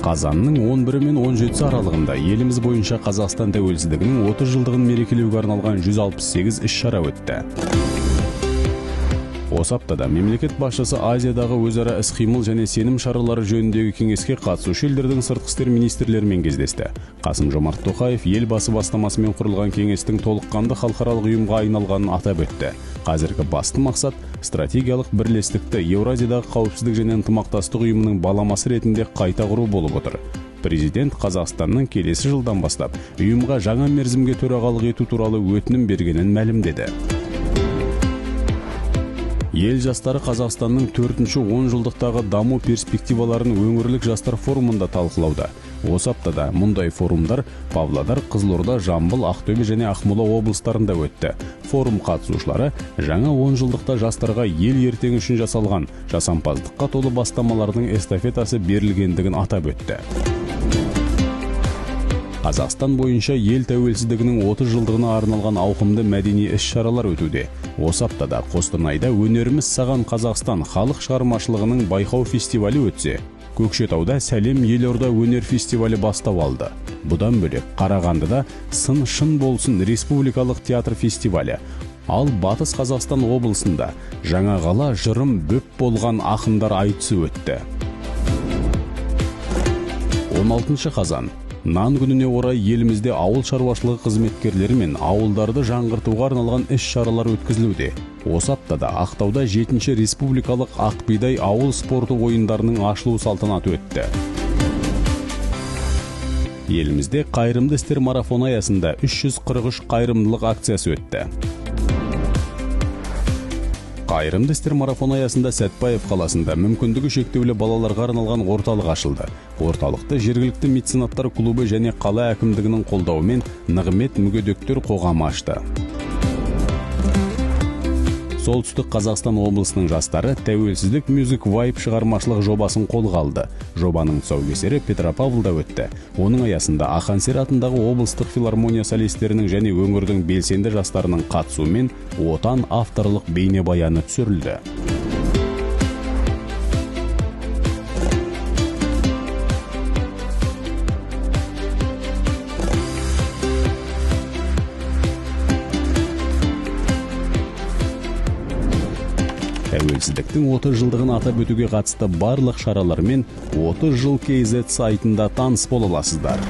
Қазанның 11 мен 17 аралығында еліміз бойынша Қазақстан тәуелсіздігінің 30 жылдығын мерекелеуге арналған 168 іс-шара өтті. Осы аптада мемлекет басшысы Азиядағы өзара іс-қимыл және сенім шаралары жөніндегі кеңеске қатысушы елдердің сыртқы істер министрлерімен кездесті. Қасым-Жомарт Тоқаев елбасы бастамасымен құрылған кеңестің толыққанды халықаралық ұйымға айналғанын атап өтті. Қазіргі басты мақсат стратегиялық бірлестікті Еуразиядағы қауіпсіздік және ынтымақтастық ұйымының баламасы ретінде қайта құру болып отыр. Президент Қазақстанның келесі жылдан бастап ұйымға жаңа мерзімге төрағалық ету туралы өтінім бергенін мәлімдеді. Ел жастары Қазақстанның 4-ші 10 жылдықтағы даму перспективаларын өңірлік жастар форумында талқылауда. Осы аптада мұндай форумдар Павлодар, Қызылорда, Жамбыл, Ақтөбе және Ақмола облыстарында өтті. Форум қатысушылары жаңа 10 жылдықта жастарға ел ертеңі үшін жасалған жасампаздыққа толы бастамалардың эстафетасы берілгендігін атап өтті. Қазақстан бойынша ел тәуелсіздігінің 30 жылдығына арналған ауқымды мәдени іс-шаралар өтуде. Осы аптада Қостанайда «Өнеріміз саған Қазақстан» халық шығармашылығының байқау фестивалі өтсе, Көкшетауда «Сәлем елорда» өнер фестивалі бастау алды. Бұдан бөлек Қарағандыда «Сын шын болсын» республикалық театр фестивалі, ал Батыс Қазақстан облысында «Жаңа қала жырым бөп болған ақындар айтысы» өтті. 16 қазан нан күніне орай елімізде ауыл шаруашылығы қызметкерлері мен ауылдарды жаңғыртуға арналған іс-шаралар өткізілуде. Осы аптада Ақтауда 7-ші республикалық ақ бидай ауыл спорты ойындарының ашылу салтанаты өтті. Елімізде қайырымды істер марафоны аясында 343 қайырымдылық акциясы өтті. Қайырымды істер марафоны аясында Сәтбаев қаласында мүмкіндігі шектеулі балаларға арналған орталық ашылды. Орталықты жергілікті меценаттар клубы және қала әкімдігінің қолдауымен Нығмет мүгедектер қоғамы ашты. Солтүстік Қазақстан облысының жастары Тәуелсіздік Music Vibe шығармашылық жобасын қолға алды. Жобаның тұсаукесері Петропавлда өтті. Оның аясында Ақан сері атындағы облыстық филармония солистерінің және өңірдің белсенді жастарының қатысуымен «Отан» авторлық бейнебаяны түсірілді. Тәуелсіздіктің 30 жылдығын атап өтуге қатысты барлық шаралармен 30 жыл KZ сайтында таныс бола аласыздар.